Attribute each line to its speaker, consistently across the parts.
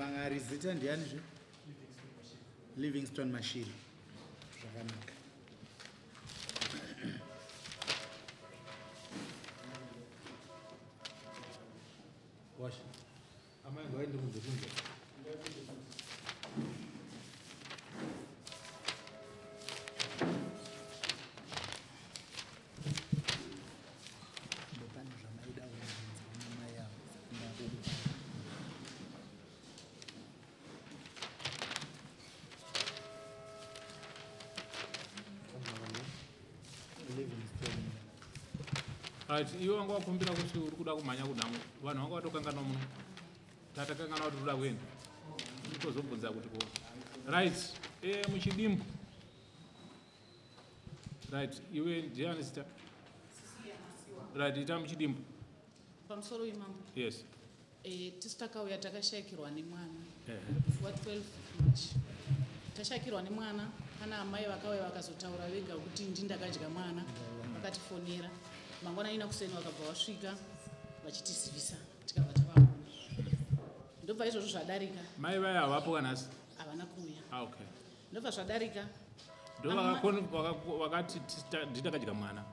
Speaker 1: Mumangari zita ndiani zve? Livingstone Mashiri. Zvakanaka.
Speaker 2: Wash. Amai ngaende kunze kunze.
Speaker 1: Ndopane zvamaida kubvunza kuna mai avo ndakukupai. Livingstone.
Speaker 2: Right, iwe wanga wakumbira kuti uri kuda kumhanya kunhamo. Vanhu vanga vatokanganwa muno. Tatakanganwa kuti toda kuenda. Tozobvunza kuti ko. Right, muchidimbu. Right, iwe ndiani zita? Right, ita muchidimbu.
Speaker 3: Pamusoro imambo.
Speaker 2: Yes.
Speaker 3: Tisu takauya takashayikirwa nemwana. Musi wa 12 March. Tashayikirwa nemwana, pana amai vakauya vakazotaura vega kuti ndi ndakadya mwana, vakatifonera. Mangwana ina kuseni vakabva vasvika vachitizivisa tikabva tavaona. Ndobva izvozvo zvadarika.
Speaker 2: Mai vaya havapo kana nhasi?
Speaker 3: Havana kuuya.
Speaker 2: Ah, okay.
Speaker 3: Ndobva zvadarika.
Speaker 2: Ndo vakati nditakadya mwana.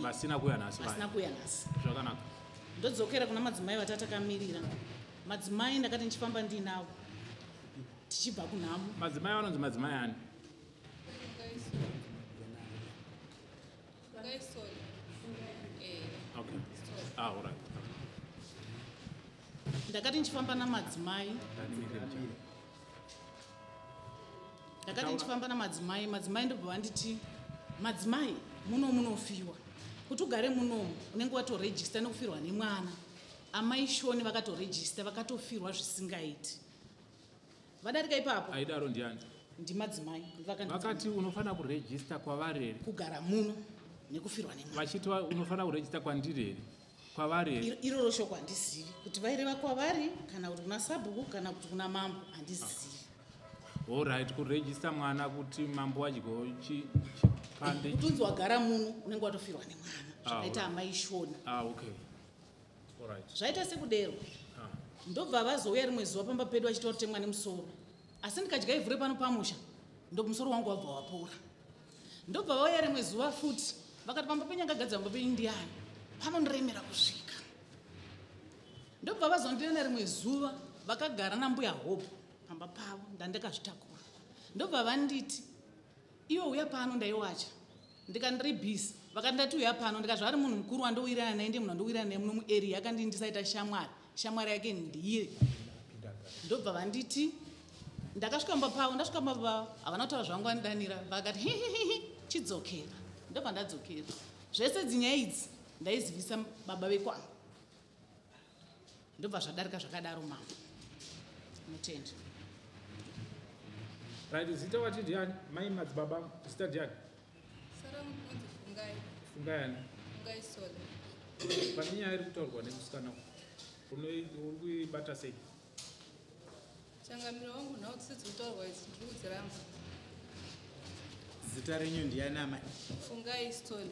Speaker 2: Vasina kuuya nhasi vaya.
Speaker 3: Vasina kuuya nhasi.
Speaker 2: Zvakanaka.
Speaker 3: Ndodzokera kuna madzimai vatatakamira. Madzimai ndakati ndichifamba ndinavo tichibva kunhamo.
Speaker 2: Madzimai vanonzi madzimai ani? Okay. Ah, all right.
Speaker 3: Ndakati ndichifamba namadzimai. Ndakati ndichifamba namadzimai, madzimai ndobva vanditi, madzimai muno munofiwa. Kuti ugare munomu unenge watorejista nekufirwa nemwana. Amai Shoni vakatorejista vakatofirwa zvisingaiti. Vadarika ipapo.
Speaker 2: Aidaro ndiani?
Speaker 3: Ndimadzimai.
Speaker 2: Vakati unofanira kurejista kwavari here?
Speaker 3: Kugara muno nekufirwa nemwana.
Speaker 2: Vachiti unofanira kurejista kwandiri here? Kwavari here?
Speaker 3: Iroro shoko handizivi kuti vaireva kwavari kana kuti kuna sabhuku kana kuti kuna mambo, handizivi.
Speaker 2: All right, kurejista mwana kuti mambo wadyawo chipande.
Speaker 3: Kuti unzi wagara muno unenge watofirwa nemwana. Zvakaita amai Shoni.
Speaker 2: Ah, okay. All right.
Speaker 3: Zvaita sekudero. Ndobva vazouya rimwe zuva pamba pedu vachiti vakutemwa nemusoro. Asi ndikadya ivhu repano pamusha, ndo musoro wangu wabva wapora. Ndobva vauya rimwe zuva futi, vakati pamba penyu angagadzira pamba penyu ndiani? Panondiremera kusvika. Ndobva vazondiona rimwe zuva vakagara nambuya Hope pamba pavo, ndandakazvitakura. Ndobva vanditi, iwe uya pano ndaiwacha. Ndikandiri busy. Vakati ndati uya pano, ndikati zvaari munhu mukuru wandowirirana naye, ndiye munhu wandowirirana naye muno muarea, akandini ndisaita shamwari. Shamwari yake ndiye. Ndobva vanditi, ndakasvika pamba pavo, ndasvika pamba pavo, havana kutaura zvangu vandidanira, vakati hihihihi, chidzokera. Ndobva ndadzokera. Zvese dzinyaya idzi ndaizivisa baba vekwangu. Ndobva zvadarika zvakadaro mambo. Mutende.
Speaker 2: Right, zita wati ndiani? Mai madzibaba, zita ndiani?
Speaker 4: Sara munonzi Fungai.
Speaker 2: Fungai ani?
Speaker 4: Fungai Sole.
Speaker 2: Pane nyaya iri kutaurwa nemusikana uri kuibata sei?
Speaker 4: Changamiro wangu nhau dzese dziri kutaurwa idzi ndiri kudziramba.
Speaker 1: Zita renyu ndiani amai?
Speaker 4: Fungai Sole.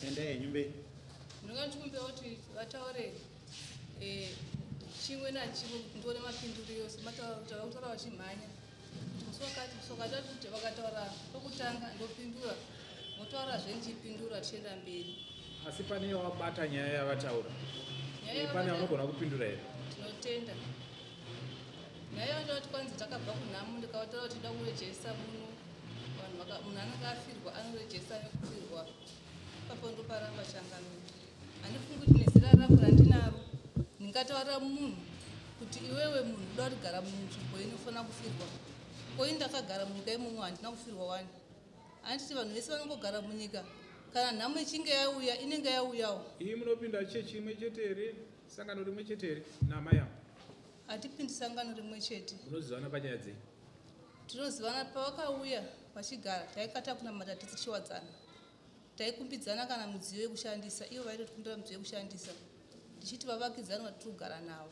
Speaker 1: Endai henyu mberi.
Speaker 4: Ndinonga ndichikumbira kuti vataure chimwe nachimwe kuti ndione mapinduro yose. Mataura kutaura vachimhanya. Kuti musi wakati, musi wakati kuti vakataura pokutanga ndopindura. Motaura zvendichipindura tichienda mberi.
Speaker 2: Asi pane wabata nyaya yavataura. Pane vanogona kupindura here?
Speaker 4: Tinotenda. Nyaya yavataura kuti kwanzi takabva kunhamo ndikavataura kuti ndoda kurejesta muno. Vanhu munhu anenge afirwa anorejesta nekufirwa. Ipapo ndoparamba changamiro. Handifungi kuti nezera rangu randinaro ndingataurira munhu kuti iwewe munhu unoda kugara munzvimbo inofanira kufirwa. Koi ndakagara munyika imomo handina kufirwa wani. Handiti vanhu vese vanongogara munyika kana nhamo ichinge yauya inenge yauyawo.
Speaker 2: Iyi munopinda chechi imwe chete here? Sangano rimwe chete here naamai avo?
Speaker 4: Hatipindi sangano rimwe chete.
Speaker 2: Munozivana panyaya dzei?
Speaker 4: Tinozivana pavakauya vachigara taikata kunamata tichiwadzana. Taikumbidzana kana midziyo yekushandisa, ivo vaitotikumbira midziyo yekushandisa tichiti vavakidzani vatiri kugara navo.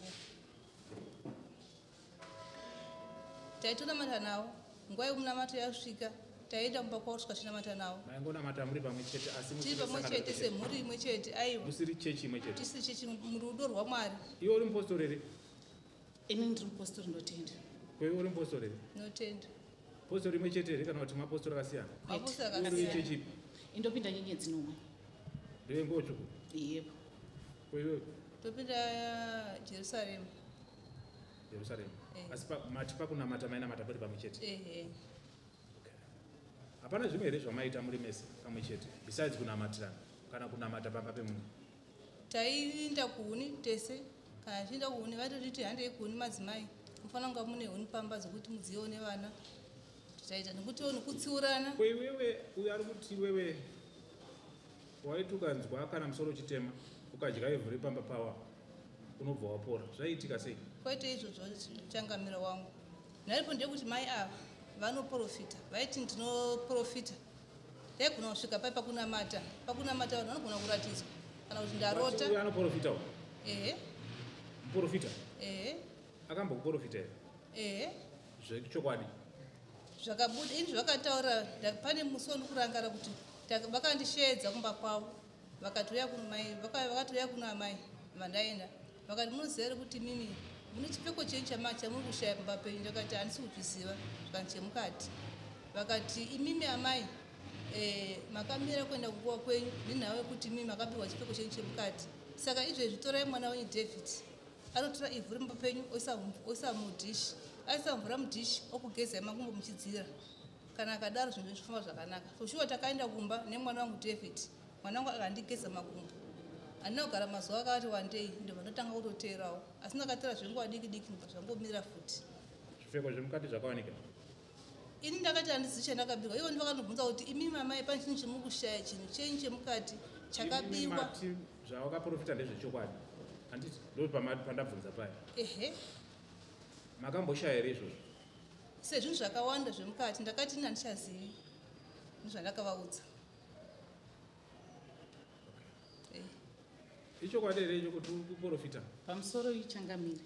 Speaker 4: Taitonamata navo, nguva yemunamato yasvika Taienda kumba kwavo tikachinamata navo.
Speaker 2: Maingonamata muri pamwe chete asi
Speaker 4: Tiri pamwe chete semhuri imwe chete, aiwa.
Speaker 2: Musiri chechi imwe chete?
Speaker 4: Tisiri chechi, murudo rwaMwari.
Speaker 2: Iwe uri mupostori here?
Speaker 3: Ini ndiri mupostori, ndotenda.
Speaker 2: Kweiwe uri mupostori here?
Speaker 4: Notenda.
Speaker 2: Postori imwe chete here kana kuti mapostori akasiyana?
Speaker 4: Mapostori
Speaker 2: Iwe uri
Speaker 4: akasiyana.
Speaker 2: chechi ipi?
Speaker 3: Indopinda Nyenyedzi Nomwe.
Speaker 2: Ndewenguo tsvuku?
Speaker 3: Yebo.
Speaker 2: Kweiwe?
Speaker 4: Topinda Jerusarema.
Speaker 2: Jerusarema.
Speaker 4: Eh.
Speaker 2: Asi mati pakunamata mainamata pari pamwe chete?
Speaker 4: Ehe.
Speaker 2: Hapana zvimwe here zvamaita muri mese pamwe chete besides kunamatirana kana kunamata pamba pemunhu?
Speaker 4: Taienda kuhuni tese. Kana tichienda kuhuni vaitotiti handei kuhuni madzimai, mufanira kunga mune huni pamba dzekuti mudziyewo nevana. Taita nekutiwo nekutsiurana.
Speaker 2: Ko iwewe, uyo ari kuti iwewe waiti ukanzwa kana musoro uchitema, ukadya ivhu repamba pawa unobva wapora, zvaiitika sei?
Speaker 4: Kwete izvozvo, changamiro wangu. Nharipo ndeyekuti mai ava vanoprofita, vaiti ndinoprofita. Ndaigona kusvika pai pakunamata, pakunamata vanhu vanogona kuratidzwa kana kuti ndarota.
Speaker 2: Uyo anoprofitawo?
Speaker 4: Ehe.
Speaker 2: Muprofita?
Speaker 4: Ehe.
Speaker 2: Akambokuprofita here?
Speaker 4: Ehe.
Speaker 2: Zvechokwadi?
Speaker 4: Zvakabuda ini zvakataura, pane musi wandikurangara kuti vakandisheedza kumba kwavo, vakati uya kuna mai, vakati uya kuna amai. Vandaenda, vakati munoziva here kuti mimi mune chipfeko chenyu chamuri kushaya pamba penyu? Ndakati handisi kuzviziva. Zvikanzi chemukati. Vakati imimi amai, makamira kuenda kunguva kwenyu nenhau yekuti imimi makapiwa chipfeko chenyu chemukati. Saka izvezvi torai mwana wenyu David, anotora ivhu remumba penyu, oisa mudhishi, aisa mvura mudhishi, okugezai makumbo muchidzira. Kana akadaro zvinhu zvifamba zvakanaka. So shuwa takaenda kumba nemwana wangu David, mwana wangu akandigeza makumbo. Handina kugara mazuva akati wandei, ndobva ndatanga kutoteerawo, asi ndakateera zvenguva diki diki, ndobva zvangomira futi.
Speaker 2: Zvipfeko zvemukati zvakawanika?
Speaker 4: Ini ndakati handizivi chandakabirwa. Ivo ndivakandobvunza kuti imi mamai, pane chinhu chemuri kushaya, chinhu chenyu chemukati chakabiwa.
Speaker 2: Mati zvawakaprofita ndezvechokwadi, handiti? Ndo pandabvunza paya.
Speaker 4: Ehe.
Speaker 2: Makamboshaya here izvozvo?
Speaker 4: Sezvinhu zvakawanda zvemukati, ndakati ini handichazivi, ndozvandakavaudza.
Speaker 2: Ichokwadi here icho kuti uri kuprofita?
Speaker 3: Pamusoro ichangamire,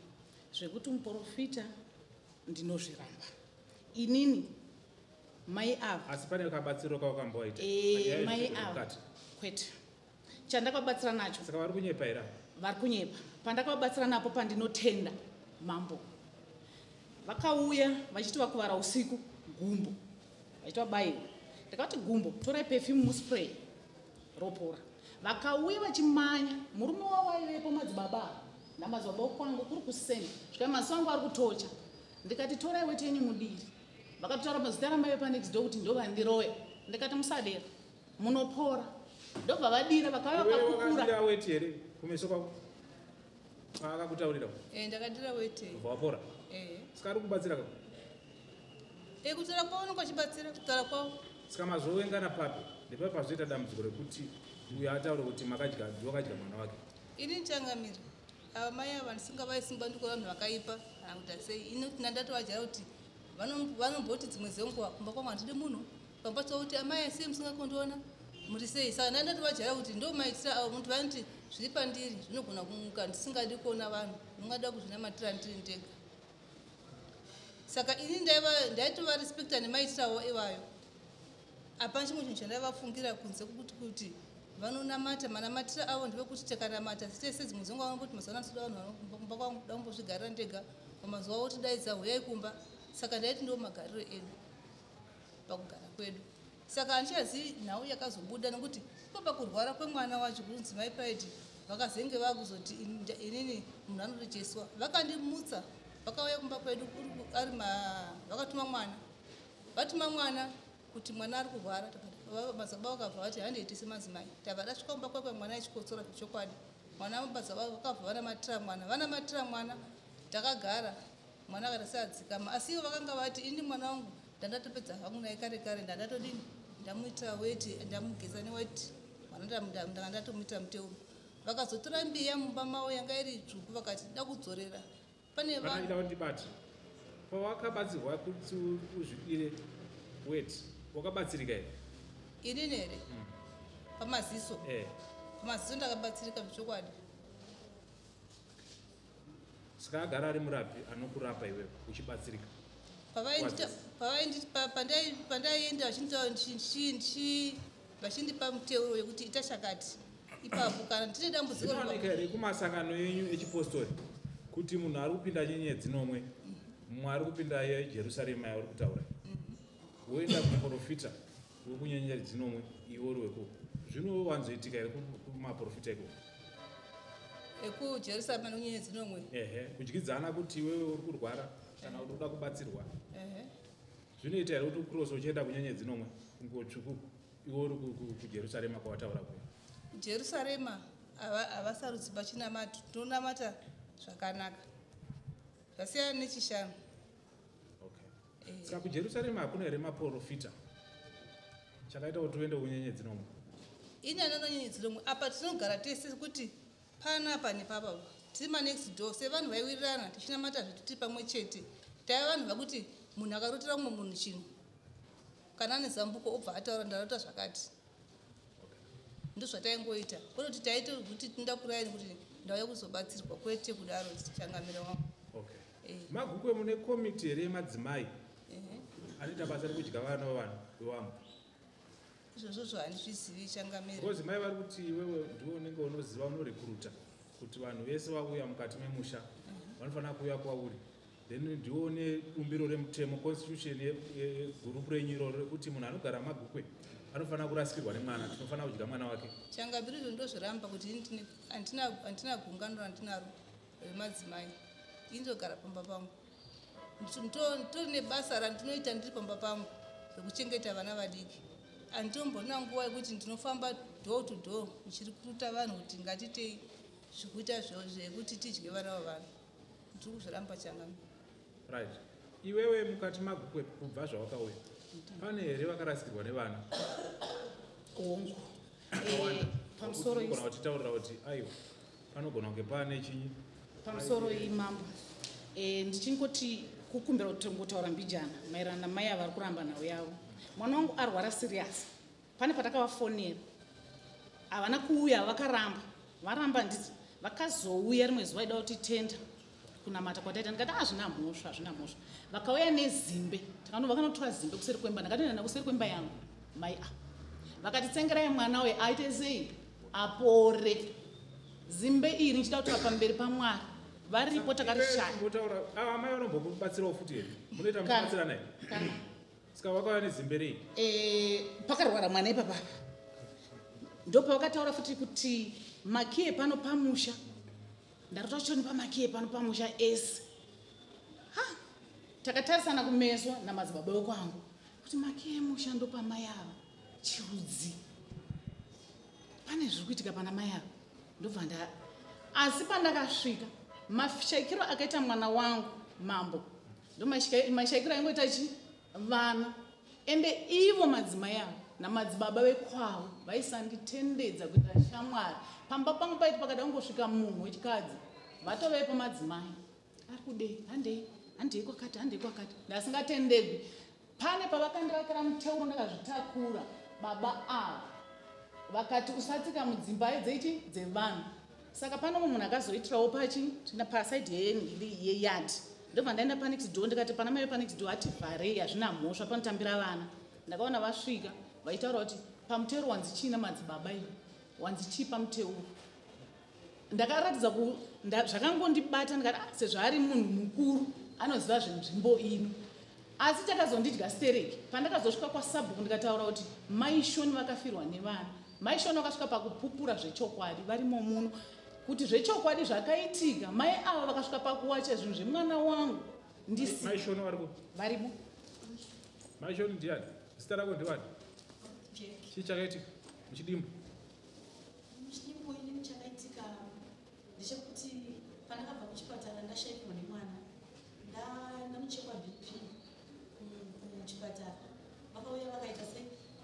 Speaker 3: zvekuti muprofita ndinozviramba inini. Mai ava
Speaker 2: Asi pane kabatsiro kawakambowaita?
Speaker 3: Mai ava, kwete. Chandakabatsira nacho
Speaker 2: Saka vari kunyepa here?
Speaker 3: Vari kunyepa. Pandakabatsira napo, pandinotenda mambo, vakauya vachiti vakuvara usiku gumbo, vachiti vabayiwa. Ndakati gumbo torai perfume muspray, ropora. Vakauya vachimanya, murume wavo aivepo, madzibaba ava namadzibaba okwangu, kuri kuseni svika maziso angu ari kutocha. Ndikati torai weti yenyu mudiri. Vakatotaura mazita ramaive panext door kuti ndovandiroya. Ndikati musadera, munopora. Ndobva vadira, vakauya vakakukura.
Speaker 2: Wakadira weti here kumeso kwako paakakutaurira?
Speaker 4: Ndakadira weti.
Speaker 2: Ubva wapora?
Speaker 4: Ehe.
Speaker 2: Saka ari kubatsira kako?
Speaker 4: Kutaura kwavo unenge vachibatsira, kutaura kwavo.
Speaker 2: Saka mazovengana papi? Ndepa pazoita dambudziko rekuti uyo ataure kuti makadya, wakadya mwana wake?
Speaker 4: Ini ndichangamira, ava mai ava ndisingavaisimba, ndiko vanhu vakaipa kana kuti asei. Ini kuti ndandatovajara kuti vanomboti dzimwe dzenguva kumba kwangu handidi munhu, pambatso kuti amai asei musingakondiona muri sei. Saka ndandatovajara kuti ndo maitira avo. Muntu vanoti zviri pandiri zvinogona kumuka, ndisingadi kuona vanhu, ndingada kuzvinamatira ndiri ndega. Saka ini ndaitovarespekta nemaitiro iwayo. Hapana chimwe chinhu chandaivafungira kunze kwekuti kuti vanonamata. Manamatiro avo ndevekuti takanamata tese, dzimwe dzenguva vanomboti mazuva ano handitoda vanhu kumba kwangu, da kumbozvigarira ndega. Pamazuva otidaidza huyai kumba. Saka ndaiti ndo magariro edu pakugara kwedu. Saka handichazivi nhau yakazobuda, nekuti ipo pakurwara kwemwana wacho kunzi mai Pride vakazenge vakuzoti inini munhu anotocheswa. Vakandimutsa, vakauya kumba kwedu ari vakatuma mwana, vatuma mwana kuti mwana ari kurwara. Madzibaba vakabva vati handei semadzimai. Tabva tasvika kumba kwakwe, mwana achikotsora zvechokwadi. Mwana, madzibaba vakabva vanamatira mwana, vanamatira mwana, takagara, mwana akati saadzikama. Asi ivo vakanga vati ini mwana wangu ndandatopedza hangu naye kare kare, ndandatodini, ndamuitira weti, ndamugeza neweti mwana, ndanga ndatomuitira muteuro. Vakazotora mbiya mumba mavo yanga iri tsvuku, vakati da kudzorera pane
Speaker 2: Vanaida kundibata pawakabatsirwa kuti uzvidire weti, wakabatsirika here?
Speaker 4: Inini here? Pamaziso?
Speaker 2: Eh.
Speaker 4: Pamaziso ndakabatsirika zvechokwadi.
Speaker 2: Saka agara ari murapi anokurapa iwewe uchibatsirika?
Speaker 4: Pandaienda vachindipa muteuro yekuti ita chakati ipapo kana ndine dambudziko.
Speaker 2: Zvinowanika here kumasangano enyu echipostori kuti munhu ari kupinda nyenyedzi nomwe, mumwe ari kupinda yeJerusarema yauri kutaura, woenda kumuprofita wekunyenyedzi nomwe, iwe uri weko? Zvinowanzoitika here kumaprofita ikoko?
Speaker 4: EkuJerusarema nekunyenyedzi nomwe?
Speaker 2: Ehe, kudyidzana kuti iwewe uri kurwara kana kuti uda kubatsirwa. Zvinoita here kuti ucross uchienda kunyenyedzi nomwe kunguo tsvuku, iwe uri kuJerusarema kwawataura kuya?
Speaker 4: Jerusarema havasarudzi pachinamato, tinonamata zvakanaka, zvasiyana nechishanu.
Speaker 2: Okay, saka kuJerusarema hakuna here maprofita chakaita kuti uende kunyenyedzi nomwe?
Speaker 4: Ini andana nyenyedzi nomwe apa tinogara tese kuti panapa nepapa tiri manext door sevanhu vaiwirirana tichinamata zvetu tiri pamwe chete. Taiva vanhu vakuti munhu akarotera mumwe munhu chinhu kana ane zambuko obva ataura, "Ndarota zvakati." Ndozvataingoita, kwete kuti taite kuti tinoda kuraini kuti ndauya kuzobatsirwa, kwete kudaro, changamire wangu.
Speaker 2: Okay. Magukwe mune komiti here yemadzimai anoita basa rekudya vana vevanhu vewamwe?
Speaker 4: Izvozvozvo handizvizivi, changamire.
Speaker 2: Because mai vari kuti iwewe ndiwe unenge unoziva, unorecruita kuti vanhu vese vauya mukati memusha vanofanira kuuya kwauri, then ndiwe une bumbiro remutemo, constitution yegurupu renyu iroro, rekuti munhu anogara Magukwe anofanira kurasikirwa nemwana, tinofanira kudya mwana wake.
Speaker 4: Changamire, izvo ndozviramba kuti ini handina gungano randinaro remadzimai. Ini ndogara pamba pangu. Nditori nebasa randinoita ndiri pamba pangu rekuchengeta vana vadiki. Handitombona nguva yekuti ndinofamba door to door ndichirecruita vanhu kuti ngatitei zvekuita zvekuti tidye vana vavanhu. Ndiri kuzviramba, changamire.
Speaker 2: Right, iwewe mukati Magukwe kubva zvawakauya pane here vakarasikirwa nevana?
Speaker 3: Hongu.
Speaker 2: Vakawanda.
Speaker 3: Pamusoro.
Speaker 2: Unogona kutitaurira kuti aiwa, panogona kunge pane chinyi?
Speaker 3: Pamusoro imambo. Ndichingoti kukumbira kuti tingotaura mbijana maererano namai ava vari kuramba nhau yavo. Mwana wangu arwara serious. Pane patakavafonera, havana kuuya, vakaramba, varamba. Nditi vakazouya rimwe zuva ida kuti tenda kunamata kwataita. Ndikati hazvina mhosva, hazvina mhosva. Vakauya nezimbe, vakanotora zimbe kuseri kwemba. Ndakatoenda kuseri kwemba yangu, mai a vakati, "Tsengerai mwana uyu aite sei, apore." Zimbe iri ndichida kutaura pamberi paMwari varipo, takarishaya.
Speaker 2: Mbotaura, ava mai vanombokubatsirawo futi here? Munoita
Speaker 3: Kana.
Speaker 2: muchibatsirana here?
Speaker 3: Kana.
Speaker 2: Saka vakauya nezimbe rei?
Speaker 3: Pakarwara mwana ipapapa ndopavakataura futi kuti makiyi pano pamusha, ndarota choni pamakiyi pano pamusha ese. Ha, takatarisana kumeso namadzibaba wekwangu kuti makiyi emusha ndopamai ava, chirudzi pane zviri kuitika pana mai ava. Ndobva nda asi pandakasvika, mashaikiro akaita mwana wangu, mambo, ndo mashaikiro aingoita chi vana. Ende ivo madzimai avo namadzibaba vekwavo vaisanditendedza kuita shamwari pamba pangu. Paiti pakada kungosvika munhu wechikadzi, vatovepo madzimai ari kudei, handei, handei kwakati, handei kwakati. Ndasingatendegwi. Pane pavakandivakira muteuro, ndakazvitakura. Baba ava vakati, "Usatsika mudzimba dzechi dzevanhu." Saka pane umwe munhu akazoitirawo pachi paside yeyard. Ndobva ndaenda panext door, ndikati pana mai panext door, ativharei, hazvina mhosva, panotambira vana. Ndakaona vasvika vachitaura kuti pamuteuro wanzi chii namadzibaba iwe, wanzi chii pamuteuro? Ndakaratidza zvakangondibata. Ndikati, "Ah, sezvo ari munhu mukuru anoziva zvenzvimbo ino." Asi chakazondidya stereki pandakazosvika kwasabhuku, ndikataura kuti maishoni vakafirwa nevana. Maishoni vakasvika pakupupura zvechokwadi varimo muno kuti zvechokwadi zvakaitika. Mai ava vakasvika pakuwacha zvinhu zvemwana wangu ndisi.
Speaker 2: Maishoni vari kupi?
Speaker 3: Varimo.
Speaker 2: Maishoni ndiani? Zita rako ndiwani? Chii chakaitika muchidimbu?
Speaker 5: Muchidimbu, inini chakaitika ndechekuti pandakabva kuchipatara ndashayikwa nemwana, ndanochekwa BP kuchipatara. Vakauya vakaita se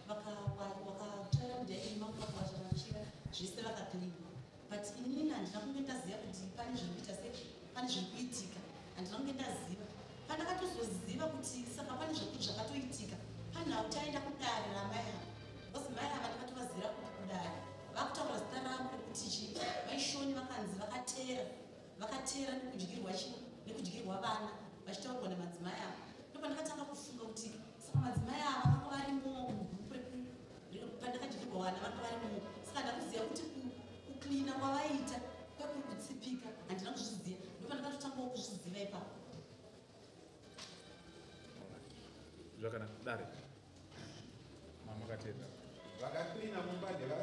Speaker 5: vakatsvaira mudining mangu, vakawacha machira zvese, vakacleana, but inini handina kunge ndaziva kuti pane zviri kuita se pane zviri kuitika. Handina kunge ndaziva. Pandakatozoziva kuti saka pane zvakatoitika panhau, taenda kudare ramai ava, because mai ava ndakatovazira kuti kudare vakutaura zita rangu rekuti chi maishoni. Vakanzi vakatera, nekudyirirwa chi, nekudyirwa vana vachitaurwa nemadzimai ava. Ndopandakatanga.
Speaker 2: Zvakanaka dare. Mamakateerera.
Speaker 6: Vakaklina mumba ndeva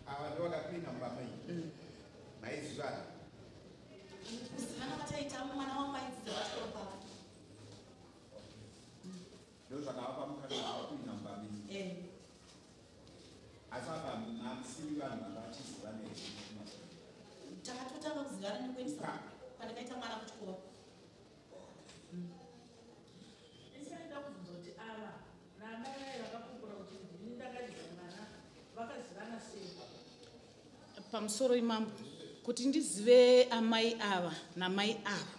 Speaker 6: ava, ndovakaklina mumba mai maizivana?
Speaker 5: Kuzivana kwataita, mwana wangu aidzidza pachikoro pavo.
Speaker 6: Ndo zvakavapa mukana wakaklina mumba menyu?
Speaker 5: Eh.
Speaker 6: Asi apa mamusiri vanhu vanga vachizivana here?
Speaker 5: Takatotanga kuzivana nekuendesa kwandakaita mwana kuchikoro.
Speaker 7: Ndisanda kubvunza kuti ava naamai vaye vakapupura kuti ndini ndakadya mwana, vakazivana sei?
Speaker 3: Pamusoro imambo, kuti ndizive amai ava namai ava,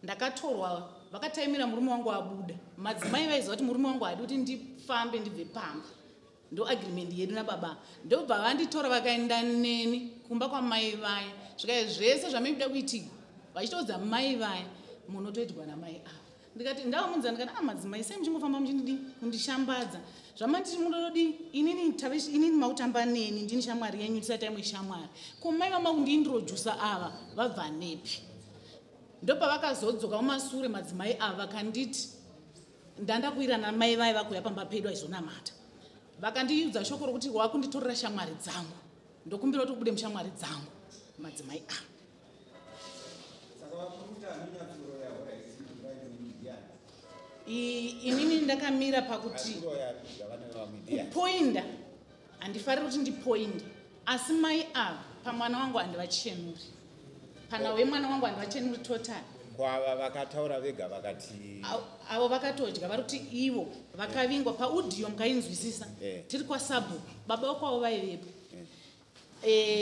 Speaker 3: ndakatorwa, vakataimira murume wangu abuda. Madzimai vaiziva kuti murume wangu haadi kuti ndifambe ndibve pamba, ndo agreement yedu nababa. Ndobva vanditora, vakaenda neni kumba kwamai vaya. Zvikai zvese zvamaida kuitigwa vachitoudza mai vaya, munotoitwa namai ava. Ndikati ndavamunza, ndikati, "A madzimai, sei muchingofamba muchindidi kundishambadza zvamanditi munododi? Inini tave inini mautamba neni, ndini shamwari yenyu, tisati taimwe shamwari. Ko mai vamakundiintrodusa ava vabva nepi?" Ndopavakazodzoka mumasure madzimai ava, vakanditi ndandakuwira namai vaya vakuuya pamba pedu aizonamata. Vakandiudza shoko rokuti, "Wakunditorera shamwari dzangu, ndokumbira kuti ubude mushamwari dzangu." Madzimai ava.
Speaker 6: Saka vakuruta anonyatsuroya horaisiidiani?
Speaker 3: Inini ndakamira pakuti
Speaker 6: Akuroya zvavana vamwe ndiani?
Speaker 3: Kupoinda handifariri kuti ndipoinde, asi mai ava pamwana wangu handivachenuri, pana wemwana wangu handivachenuri total.
Speaker 6: Kwava vakataura vega vakati
Speaker 3: Avo vakatodya vari kuti ivo vakavingwa paaudio, mukainzwisisa. Tiri kwasabhuku, baba vakwavo vaivepo.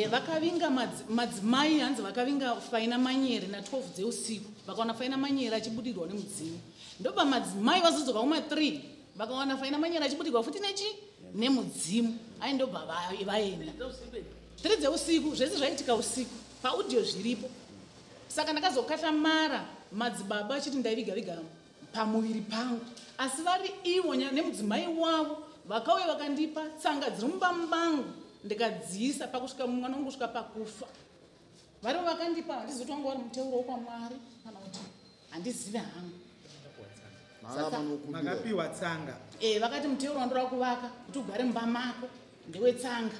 Speaker 3: Vakavinga madzimai, hanzi vakavinga Faina Manyere na12 dzeusiku, vakawana Faina Manyere achibudirwa nemudzimu. Ndobva madzimai vazodzoka kuma3, vakawana Faina Manyere achibudirwa futi nechi nemudzimu. Ai, ndobva vaenda 3 dzeusiku. Zvese zvaitika usiku, paaudio zviripo. Saka ndakazokatlamara madzibaba achiti ndaiviga viga pamuviri pangu, asi vari ivo nemudzimai wavo vakauya vakandipa tsanga dziri mumba mangu, ndikadziisa pakusvika mwana wangu kusvika pakufa. Varivo vakandipa, handizivi kuti wanga wari muteuro wokwaMwari kana kuti handizivi hangu.
Speaker 1: Makapiwa tsanga?
Speaker 3: E, vakati muteuro wandoda kuvaka kuti ugare mumba mako ndewetsanga.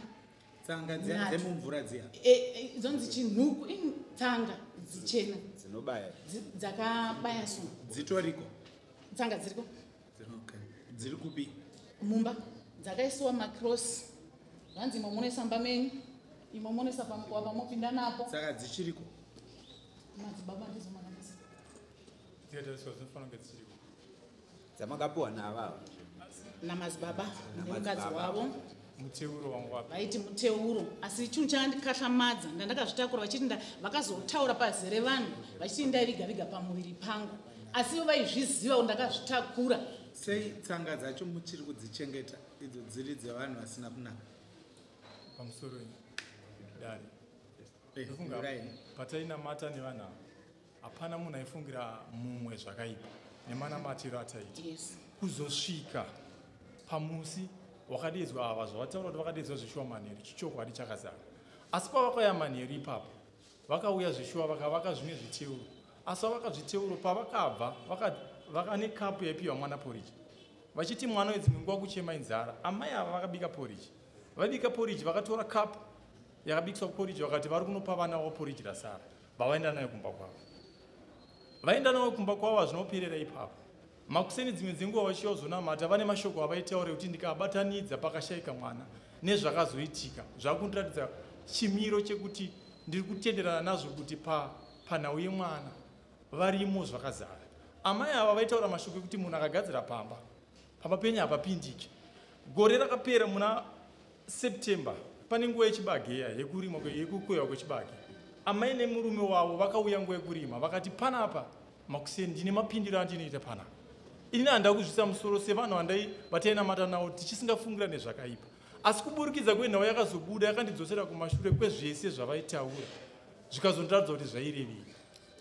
Speaker 1: Tsanga dziya?
Speaker 3: Nhatu.
Speaker 1: Dzemumvura dziya?
Speaker 3: E, e, dzonzi chinhuku, tsanga dzichena.
Speaker 6: Dzinobaya.
Speaker 3: Dzakabaya so.
Speaker 1: Dzitoriko?
Speaker 3: Tsanga dziriko.
Speaker 1: Okay. Dziri kupi?
Speaker 3: Mumba dzakaisiwa macross, vanzi imo munoisa mumba menyu, imo munoisa pamukova pamopinda napo.
Speaker 1: Saka dzichiriko?
Speaker 3: Madzibaba ndizo manamisa.
Speaker 8: Dzikatariswa dzinofanira kunge dzichiriko.
Speaker 6: Dzamakapiwa navava?
Speaker 3: Namadzibaba nemukadzi
Speaker 6: Namadzibaba.
Speaker 3: wavo.
Speaker 8: Muteuro wangu wapi?
Speaker 3: Vaiti muteuro, asi chinhu chandikahlamadzwa, ndandakazvitakura vachiti vakazotaura pazere vanhu vachiti ndaiviga viga pamuviri pangu, asi ivo vaizviziva kuti ndakazvitakura.
Speaker 1: Sei tsanga dzacho muchiri kudzichengeta, idzo dziri dzevanhu vasina kunaka?
Speaker 8: Pamusoro dare.
Speaker 1: Eh,
Speaker 8: Ndofunga
Speaker 1: Uraini.
Speaker 8: patainamata nevanhu ava, hapana munhu aifungira mumwe zvakaipa nemanamatiro ataita. Kuzosvika pamusi wakadedzwa ava, zvavataura kuti vakadedzwa zveshuwa manheru, chichokwadi chakazara. Asi pavakauya manheru ipapo, vakauya zveshuwa, vakavaka zvimwe zviteuro. Asi vavaka zviteuro, pavakabva vaka nekapu yaipiwa mwana poriji, vachiti mwana wedzimwe nguva kuchema inzara. Amai ava vakabika poriji, vabika poriji, vakatora kapu yakabikiswa poriji, vakati vari kunopa vana vavo poriji rasara. Vavaenda nayo kumba kwavo, vaenda nayo kumba kwavo. Hazvinoperera ipapo. Makuseni dzimwe dzenguva vachiuya kuzonamata, vane mashoko avaitaura ekuti ndikabatanidza pakashayika mwana nezvakazoitika, zvakundiratidza chimiro chekuti ndiri kutenderana nazvo kuti panhau yemwana varimo zvakazara. Amai ava vaitaura mashoko ekuti munhu akagadzira pamba, pamba penyu hapapindiki. Gore rakapera muna September, pane nguva yechibageya, yekurima, yekukohwa kwechibage, amai nemurume wavo vakauya nguva yekurima, vakati panapa makuseni ndine mapindiro andinoita panapa. Ini handa kuzvisa musoro sevanhu vandai vatainamata navo tichisingafungira nezvakaipa, asi kuburikidza kwenhau yakazobuda yakandidzosera kumashure kwezvese zvavaitaura, zvikazondiratidza kuti zvairevei.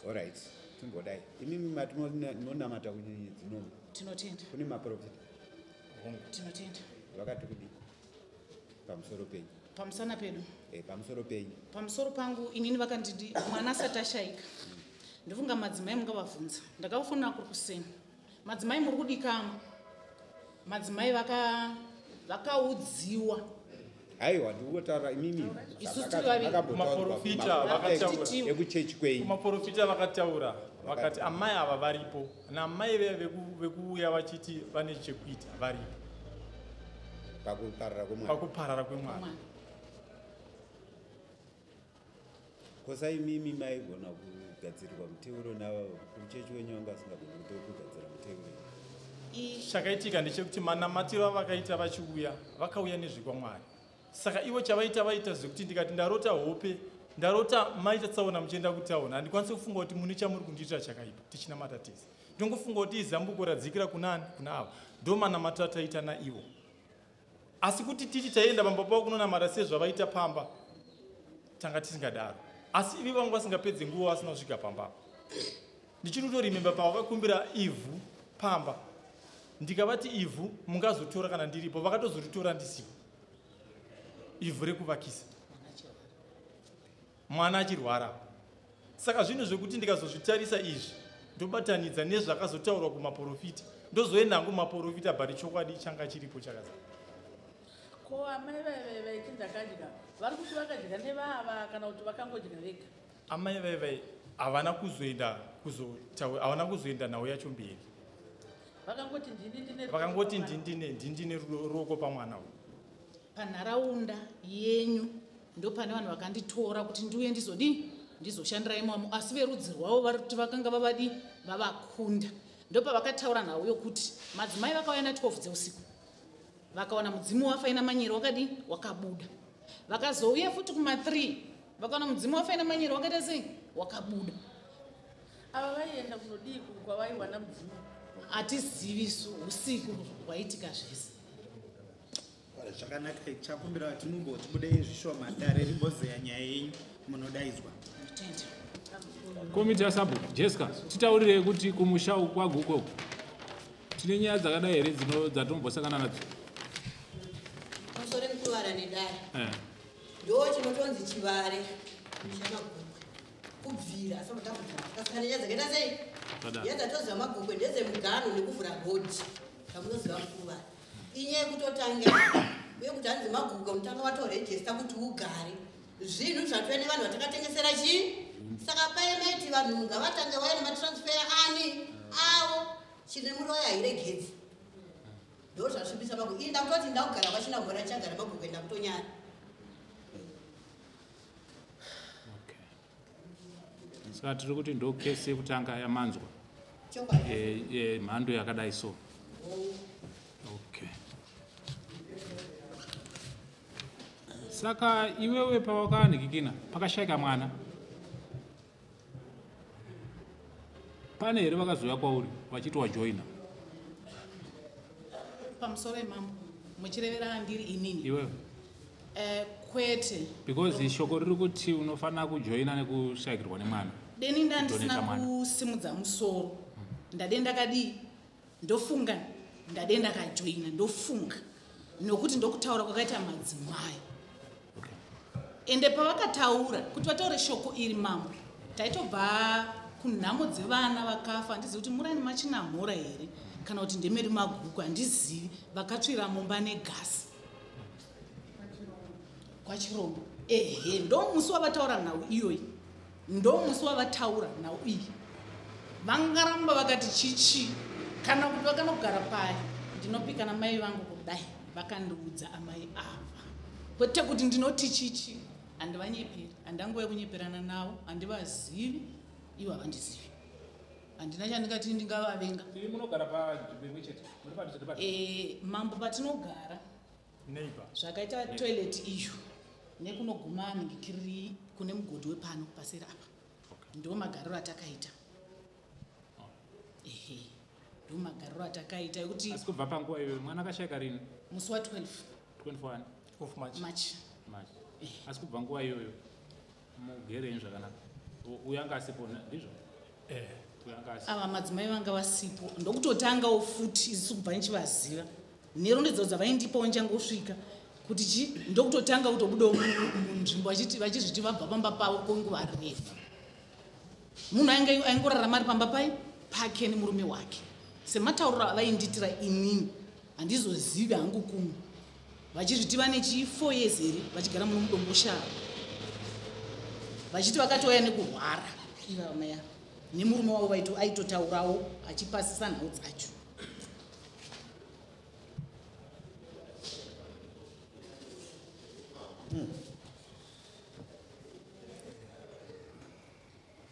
Speaker 6: Alright, timbodai, imimi mati munonamata kunyenyedzi nomwe?
Speaker 3: Tinotenda.
Speaker 6: Kune maprofita?
Speaker 3: Tinotenda.
Speaker 6: Vakati kudii pamusoro penyu?
Speaker 3: Pamusana pedu?
Speaker 6: Eh, pamusoro penyu.
Speaker 3: Pamusoro pangu inini vakandidi mwana asati ashayika, ndofunga madzimai mungavabvunza, ndakafonera kuri kuseni. Madzimai muri kudikamwa. Madzimai vakaudziwa.
Speaker 6: Aiwa, ndikutotaura imimi.
Speaker 3: Isusu tiri vaviri.
Speaker 8: Maprofita vakataura.
Speaker 6: Ekuchechi kwenyu.
Speaker 8: Maprofita vakataura vakati amai ava varipo, namai veya vekuuya vachiti vane chekuita varipo
Speaker 6: pakuparara kwemwana.
Speaker 8: Pakuparara kwemwana.
Speaker 6: Kosa imimi maigona kugadzirwa muteuro navo kuchechi wenyu, vanga vasingagoni kugadzira muteuro?
Speaker 8: Chakaitika ndechekuti manamatiro avakaita vachiuya, vakauya nezvekwamwari. Saka ivo chavaita, vaita zvekuti ndikati ndarota hope, ndarota maita tsaona muchienda kutaona, handikwanisi kufunga kuti mune chamuri kundiitira chakaipa. Tichinamata tese, ndongofunga kuti izambuko radzikira kunani, kuna ava. Ndo manamatiro ataita naivo. Asi kuti titi taienda pamba pavo kunonamata sezvavaita pamba, tanga tisingadaro. Asi ivi vangu vasingapedze nguva vasina kusvika pamba. Ndichiri kutorimemba pavakakumbira ivhu pamba, ndikavati ivhu mungazotora kana ndiripo. Vakatozoritora ndisipo, ivhu rekuvakisa, mwana achirwara. Saka zvinhu zvekuti ndikazozvitarisa izvi, ndobatanidza nezvakazotaurwa kumaprofita, ndozoenda hangu kumaprofita, but chokwadi changa chiripo chakazara.
Speaker 7: Ko amai vaivai vaiti ndakadya, vari kuti vakadya nevava kana kuti vakangodya vega?
Speaker 8: Amai vaivai havana kuzoenda kuzotaura, havana kuzoenda nhau yacho mberi.
Speaker 7: Vakangoti ndini ndine ruoko
Speaker 8: Vakangoti
Speaker 7: pamwana.
Speaker 8: ndindine ruoko pamwana uyu.
Speaker 3: Panharaunda yenyu ndo pane vanhu vakanditora kuti ndiuye ndizodii, ndizoshandira imomo. Asi verudzi rwavo vari kuti vakanga vavadi, vavakunda. Ndopavakataura nhau yokuti madzimai vakauya na12 dzeusiku, vakawana mudzimu wafaina manyero wakadii, wakabuda. Vakazouya futi kuma3, vakawana mudzimu wafaina manyero wakaita sei, wakabuda.
Speaker 7: Ava vaienda kunodii kwavaiwana mudzimu?
Speaker 3: Hatizivi su, usiku hwaitika zvese.
Speaker 1: Zvakanaka, chakumbira kuti mumboti budei zvishoma, dare rimbozeya nyaya yenyu, munodaidzwa.
Speaker 3: Tende.
Speaker 2: Komiti yasabhuku, Jessica, titaurirei kuti kumusha uku kwaGuko uku tine nyaya dzakadai here dzatinombosangana nadzo?
Speaker 9: Pamusoro mukuvara nedare. Ndo chinotonzi chivare chamagugwe kubvira asambotambudzika akasangana nenyaya dzakaita sei.
Speaker 2: Zvakadaro.
Speaker 9: Nyaya dzatoziva magugwe ndedzemugano nekuvhura rodhi zvamunoziva mukuvara. Inyaya yekutotanga uye kuti hanzi magugwe unotanga watorejesta kuti ugare, zvinhu zvatove nevanhu vatakatengesera chii. Saka paye maiti vanhu ngavatange vauya nematransfer ani avo, chine muroyi hairegedzi. Ndo zvasvibisa magugwe. Ini ndakutoti ndakugara kwachina mvura chagara magugwe, ndakutonyara.
Speaker 2: Saka tiri kuti ndo kesi yekutanga yamanzwa
Speaker 9: Chokwadi.
Speaker 2: Mhando yakadai so? Okay, saka iwewe pawakanikikina pakashayika mwana, pane here vakazouya kwauri vachiti wajoina?
Speaker 3: Pamusoro imambo, muchirevera ndiri inini?
Speaker 2: Iwewe.
Speaker 3: Kwete.
Speaker 2: Because shoko riri kuti unofanira kujoina nekushayikirwa nemwana.
Speaker 3: Deni ndandisina
Speaker 2: Kudoneta mwana.
Speaker 3: kusimudza musoro, ndade ndakadii, ndofunga ndade ndakajoina, ndofunga nokuti ndokutaura kwakaita madzimai. Ende pavakataura kuti vataure shoko iri, mambo, taitobva kunhamo dzevana vakafa. Handizivi kuti murani machinamhora here kana kuti ndemedu magugu, handizivi. Vakatsvira mumba negasi kwachirombo. Ehe, ndo musi wavataura nhau iyoyi, ndo musi wavataura nhau iyi. Vangaramba vakati chichi kana kuti vakanogara pai, ndinopika namai vangu kudai vakandiudza amai ava, kwete kuti ndinoti chichi. Handivanyeperi, handanguva yekunyeperana navo. Handivazivi, ivo havandizivi. Handina chandingati ndingavavenga.
Speaker 2: Imi munogara panzvimbo imwe chete, muri padhuze nepadhuze?
Speaker 3: Mambo, patinogara
Speaker 8: Neighbor.
Speaker 3: zvakaita toilet iyo nekunoguma ningikiriri kune mugodhi wepano paseri apa, ndo magariro atakaita. Ehe, ndo magariro atakaita ekuti
Speaker 2: Asi kubva panguva iyoyo, mwana akashayika rini?
Speaker 3: Musi wa12.
Speaker 2: 24
Speaker 8: Of March.
Speaker 3: March.
Speaker 2: March. Asi kubva nguva iyoyo mugerei zvakanaka? Uyo anga asipo, ndizvo?
Speaker 8: Eh.
Speaker 2: Uyo anga asipo.
Speaker 3: Ava madzimai vanga vasipo, ndokutotangawo futi isu kubva nichivaziva nerondedzero dzavaindipawo ndichangosvika kuti chi, ndokutotanga kutobudawo munzvimbo vachizviti vabva pamba pavo kwenguva refu. Munhu ainge aingorarama ari pamba pai pake nemurume wake. Sematauriro avaindiitira inini, handizozivi hangu kumwe. Vachizviti vane chi 4 years here vachigara muno muDomboshava, vachiti vakatouya nekurwara ivava mai ava nemurume wavo aitotaurawo achipasisa nhau dzacho.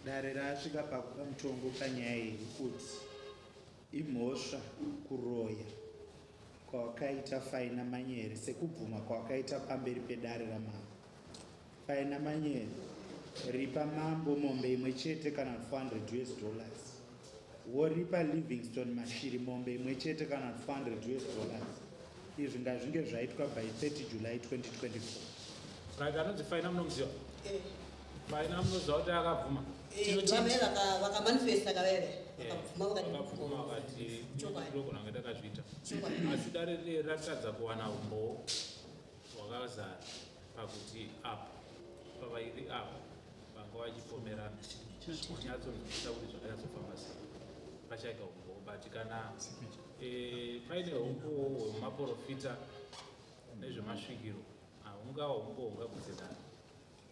Speaker 1: Dare rasvika pakupa mutongo panyaya iyi kuti imhosva kuroya kwawakaita Faina Manyere sekubvuma kwawakaita pamberi pedare ramambo. Faina Manyere, ripa mambo mombe imwe chete kana 400 US dollars. Woripa Livingstone Mashiri mombe imwe chete kana 400 US dollars. Izvi ngazvinge zvaitwa by 30 July 2024.
Speaker 2: Right, anonzi Faina munomuziva? Faina munoziva kuti akabvuma?
Speaker 9: Vamwe vakamanifesta kaveve vakabvuma vakati
Speaker 2: Vakabvuma vakati
Speaker 9: Chokwadi.
Speaker 2: ndogona kunge takazviita.
Speaker 9: Chokwadi.
Speaker 2: Asi dare rine ratadza kuwana umbowo hwakazara pakuti apa pavairi apa vanga vachipomerana kunyatsonzwisisa kuti zvakanyatsofamba sei, pachaika umbowo. But kana paine umbowo hwemaprofita nezvemasvikiro, haungava umbowo hungagutse dare.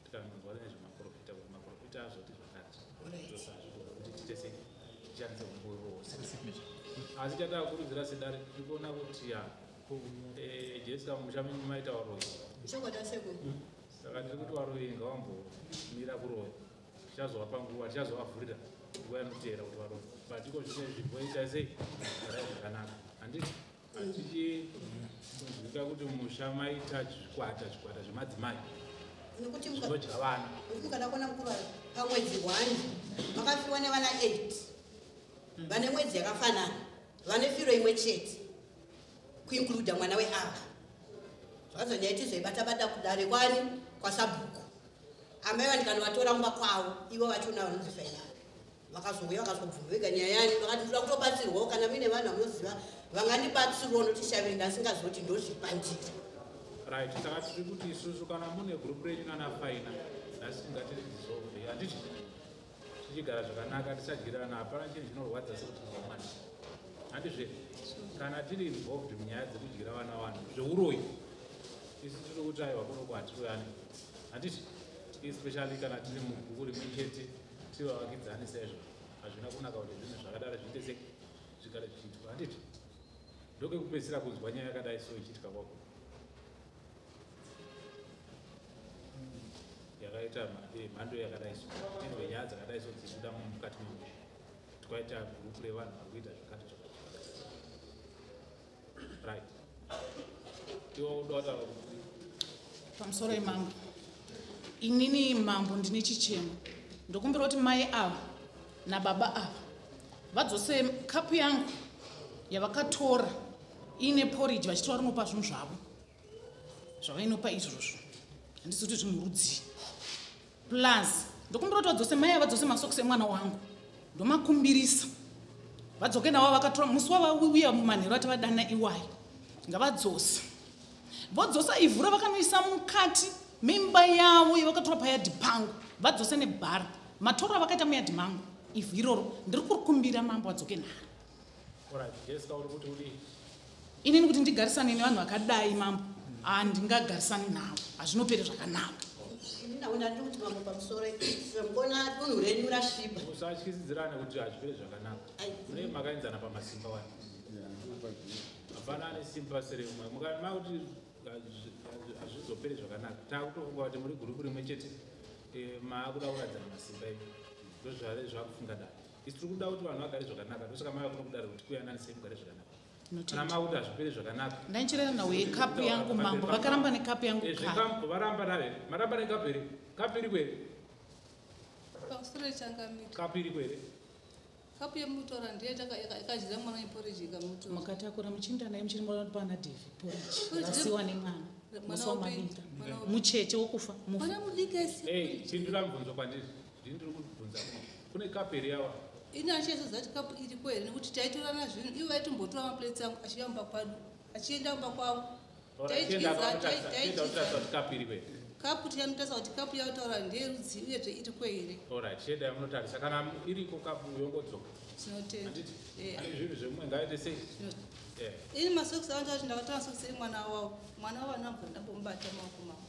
Speaker 2: Tikanonzwa nezvemaprofita kuti maprofita azoti zvakati, ndosazvigona kuti tiite sei, tishandise umbowo ihwohwo. Asi chatakakurudzira sedare, tiri kuona kuti ya Jessica, musha menyu maita varoyi.
Speaker 9: Chokwadi asekuru.
Speaker 2: Saka tiri kuti varoyi ngavambomira kuroya, tichazovapa nguva, tichazovavhurira nguva inoteera kuti varoyi. But iko zvino izvi voita sei, garai zvakanaka. Handiti hatichi kunzwika kuti musha maita zvikwata zvikwata zvemadzimai
Speaker 9: Nekuti
Speaker 2: zvinodya vana.
Speaker 9: Nekuti mukada kuona mukuru ava, pamwedzi 1 makafiwa nevana 8 vane mwedzi yakafanana, vane firo imwe chete, kuinkluda mwana weava. Zvakazonyanya tizoibata-bata kudare kwani kwasabhuku. Amai vandikanovatora mumba kwavo, ivo vachona vanonzi Faina vakazouya vakazobvuma vega nyaya yani, vakati toda kutobatsirwawo kana muine vanhu vamunoziva vangandibatsirawo, nokuti shaviri ndasingazoti ndozvipandira.
Speaker 2: Right, saka tiri kuti isusu kana mune gurupu renyu nana Faina, nhasi tingatiri dissolve, handiti tichigara zvakanaka, tisadyirana. Hapana chinhu chinorwadza sekudyirwa mwana, handizve? Kana tiri involved munyaya dzekudyira vana vanhu zveuroyi, isu tiri kuti aiwa, kunoko hatiroyani, handiti? Especially kana tiri mubhuku rimwe chete, tiri vavakidzani saizvo, hazvina kunaka kuti zvinhu zvakadaro zviite sei, zvigare zvichiitwa, handiti? Ndokekupedzisira kunzwa nyaya yakadai so ichiitika kwako, yakaita mhando yakadai so. Tinzwe nyaya dzakadai so dzichibuda mukati memusha, tikaita gurupu revanhu vari kuita zvakati zvakati zvakati. Right, iwe uda kutaura kuti
Speaker 3: Pamusoro yemambo, inini mambo ndine chichemo. Ndokumbira kuti mai ava nababa ava vadzose kapu yangu yavakatora iine porridge, vachitora rinopa zvinhu zvavo zvavainopa izvozvo. Handisi kuti zvinhu rudzii. Plus ndokumbira kuti vadzose, mai ava vadzose masokisi emwana wangu, ndomakumbirisa vadzoke nawo vakatora musi wavauya manheru ativadana iwayo. Ngavadzose, vodzosa ivhu ravakanoisa mukati memba yavo yavakatora payadhi pangu, vadzose nebhara matoro avakaita muyadhi mangu. Ivhu iroro ndiri kurikumbira mambo vadzoke naro.
Speaker 2: Alright, Jessica, uri kuti udii?
Speaker 3: Inini kuti ndigarisane nevanhu vakadai, mambo, handingagarisani navo, hazvinoperi zvakanaka.
Speaker 9: Ini naona ndiri kuti mambo pamusoro, mukuona dunhu renyu rasviba.
Speaker 2: Musatyisidzirane kuti hazviperi zvakanaka. Munenge makaenzana pamasimba wani, hapana ane simba seremumwe. Mukama kuti hazvizoperi zvakanaka, taakutofunga kuti muri gurupu rimwe chete, maakuda kuradzana masimba enyu. Ndozvave zvakufunga dare. Isi tiri kuda kuti vanhu vagare zvakanaka, ndosaka mava kuno kudare kuti kuyanani mugare zvakanaka. Kana makuti hazviperi zvakanaka,
Speaker 3: Ndaicherera nhau yekapu yangu, mambo. Vakaramba nekapu yangu kare.
Speaker 2: Varamba nave maramba nekapu here? Kapu iri kwere?
Speaker 4: Pamusoro changamire.
Speaker 2: Kapu iri kwere?
Speaker 4: Kapu yemutora ndiye yakadyira mwana weporiji ikamutora.
Speaker 3: Makatakura muchiinda naye muchiri pana Devi, porridge
Speaker 4: Porridge
Speaker 3: rasiwa nemwana
Speaker 4: Mwana
Speaker 3: musi
Speaker 4: upi?
Speaker 3: wamabika
Speaker 4: Mwana upi?
Speaker 3: mucheche wokufa mufi.
Speaker 4: Mwana mudiki asi.
Speaker 2: Ei, chindura mubvunzo kwandiri, ndini ndiri kubvunza. Kune kapu here yawa?
Speaker 4: Ini handichazoziva kuti kapu iriko here, nekuti taitorana zvinhu. Ivo vaitombotora maplates angu achiuya mumba kwadu, achienda mumba kwavo.
Speaker 2: Chienda kutarisa kuti kapu iri kwere.
Speaker 4: Kapu tichanotarisa kuti kapu yautaura ndeyerudzi uyezve iriko here.
Speaker 2: Alright, chiendai munotarisa kana iriko kapu yongodzoka.
Speaker 4: Tinotenda.
Speaker 2: Handiti?
Speaker 4: Eh.
Speaker 2: Ane zvinhu zvemumwe ngaite sei? Eh.
Speaker 4: Ini masokisi anotaura kuti ndakatora masokisi emwana wavo. Mwana wavo handina kubva ndambomubata maoko mavo.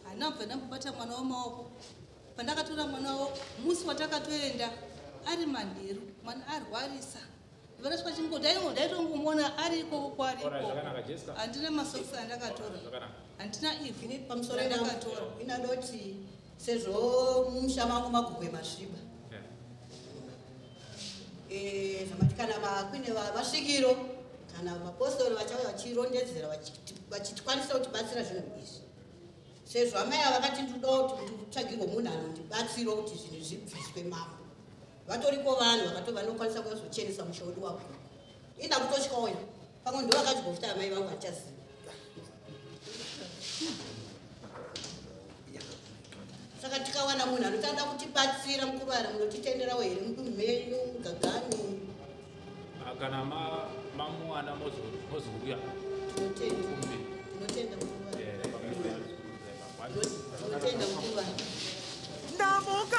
Speaker 4: Handina kubva ndambobata mwana wavo maoko. Pandakatora mwana wavo musi watakatoenda ari manheru mwana arwarisa. Ndakasvika chingoti ndaitongomuona ari ikoko kwaari
Speaker 2: Alright,
Speaker 4: ikoko.
Speaker 2: zvakanaka Jessica.
Speaker 4: Handina masokisi andakatora.
Speaker 2: Zvakanaka.
Speaker 4: Handina ivhu
Speaker 9: Ini pamusoro
Speaker 4: randakatora.
Speaker 9: inadoti sezvo mumusha mangu magugwe masviba.
Speaker 2: Eh.
Speaker 9: Zvamati kana kuine vasvikiro kana vapostori vachauya vachirondedzera vachitikwanisa kutibatsira zvinhu izvi. Sezvo amai ava vakati ndinoda kuti nditsvagirwe munhu anondibatsira kuti zvinhu zvibviswe mambo. Vatoriko vanhu vakatova vanokwanisa kuzochenesa musha wedu wagugu. Ina kutotyoya pamwe ndo vakadya amai vangu vachaziva. Saka tikawana munhu anotanda kutibatsira mukuru munotitenderawo here mudunhu menyu mugagani?
Speaker 2: Kana mamuwana mozouya.
Speaker 9: Tinotenda.
Speaker 2: Kumbi.
Speaker 9: Tinotenda mukuru.
Speaker 2: Eh,
Speaker 9: Tinotenda mukuru.
Speaker 10: Ndamuka